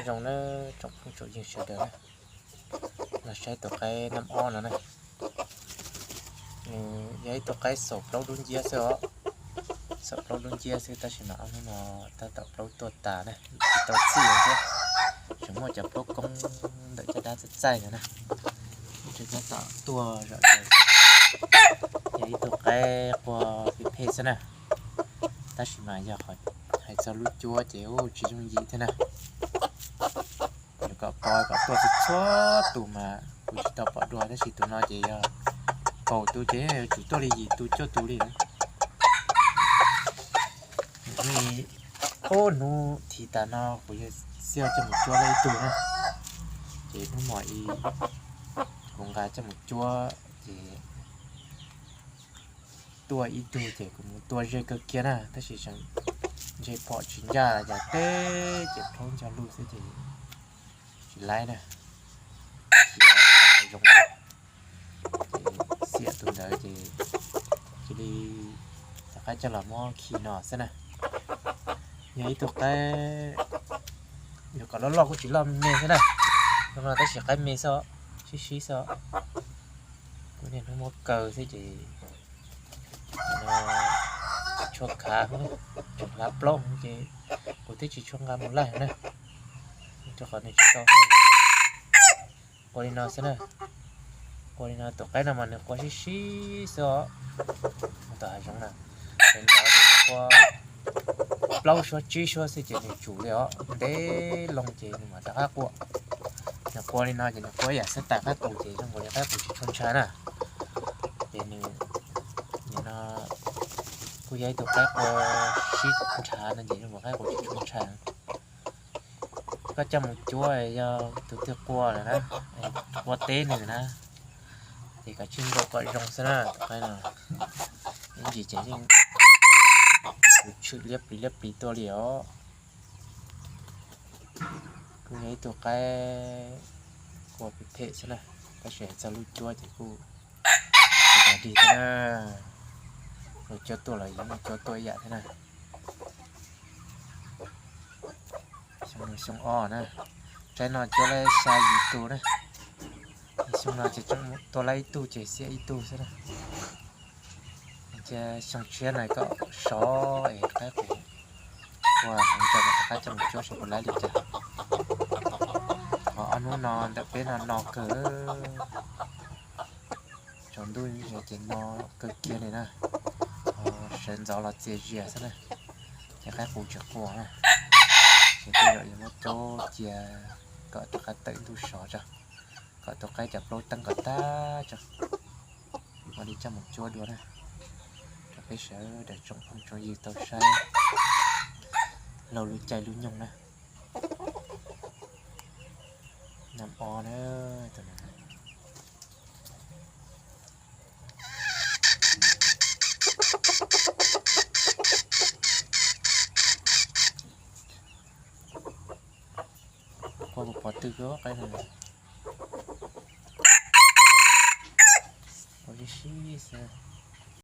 Zoo na, tsoom phooj tsoom ywg sawv daws na, los saib tus qaib nab ob no na. Nws yog ib tug qaib xaum plaub dub nciab xwb os. Xaum plaub dub nciab xwb tab sis mas ob hnub no tab tom plaub tuaj tas na, tsis tau txij thiab. Tseem muaj cov plaub koob ntawm caj dab txaij txaij no na, tseem tab tom tuaj zom zaws. Yog ib tug qaib qua phem phem xwb na, tab sis mas yog hais txog lub cuab ces ua tsis yooj yim thiab na. Yuav kom qua kom tuaj txhua tus mas kuv tsis tau pom dua, tab sis tus no ces yog kaum tus ces yuav tsum tuaj li yim tus cuaj tus li na. Hnub thib tas no kuv yog xiab coj mus cuab tau ib tug na, ces hnub no kuv nqa coj mus cuab ces tuaj ib tug ces kuv mus tua ze kawg kiag na, tab sis ntshe phom tsis ncaj los cas teb ces rhaub ncho lug xwb ces tsis laib na. Tsis laib zoo, ces xiam tus ntawd ces cia li rov qab coj los muab khi no xwb na. Yog ib tug qaib, yog kom loj loj kuj tsis loj me xwb na, no tab sis qaib me xwb, sib sib xwb. Kuv niaj hnub muab kaw xwb ces tsis tshua khav, tseem hlav plaub ces kuv twb tsis tshua nqa mus laij na, rau qhov nws tsis tau haj. Qua li no xwb na, qua li no, tus qaib no mas nws qua sib sib xwb os. Mus tom hav zoov na, sawv ntxov ces nws qua plaub suab tsib suab xwb ces nws tsum li os, ntev loo ces nws mam rov qab qua. Nws qua li no ces nws qua ib yam xwb tas qaib qus ces zoo nkaus li qaib qus tsis tshua ntshav na. Ces nws, nim no kuj yog ib tug qaib qua sib ntshav no ces zoo nkaus qaib qus tsis tshua ntshav. Koj coj mus cuab yog tus twg qua lawm na, qua teb nws na, ces kav tsij nkaum kom zoo xwb na tus qaib no. Ib ntsis ces yeej tshwm liab plis liab plis tuaj li os. Kuj yog ib tug qaib qua phem phem xwb na, tab sis hais txog lub cuab ces kuj tsis tau dig thiab na. Lub cuab tuaj los yeej muaj cuab tuaj ib yam thiab na. Xyoo no xyoo ob na, tsaib no cuab laib xya yim tus na. Xyoo no ces tseem tua laib ib tug ces xiam ib tug xwb na. Cia xyoo tshiab na kom sov es qaib qus ua heev tso mam rov qab coj mus cuab saib puas laib li cas. Ho ob hnub no ntawm peb no no kawg, tsaus ntuj ces no kawg kiag li na. Ho sawv ntxov los txias zias xwb na, ces qaib qus tsis qua na. Ces tej zaum yuav muab caub cia kom rov qab tawm ntuj sov tso, kom tus qaib cov plaub teeb kom tag tso, mam li coj mus cuab dua na. Rau peb sawv daws tsoom phooj tsoom ywg tau saib laug lub caij lub nyoog na. Nab ob na, tus no. Qua kuv pov twg koj qaib no. Ua li sib xwb.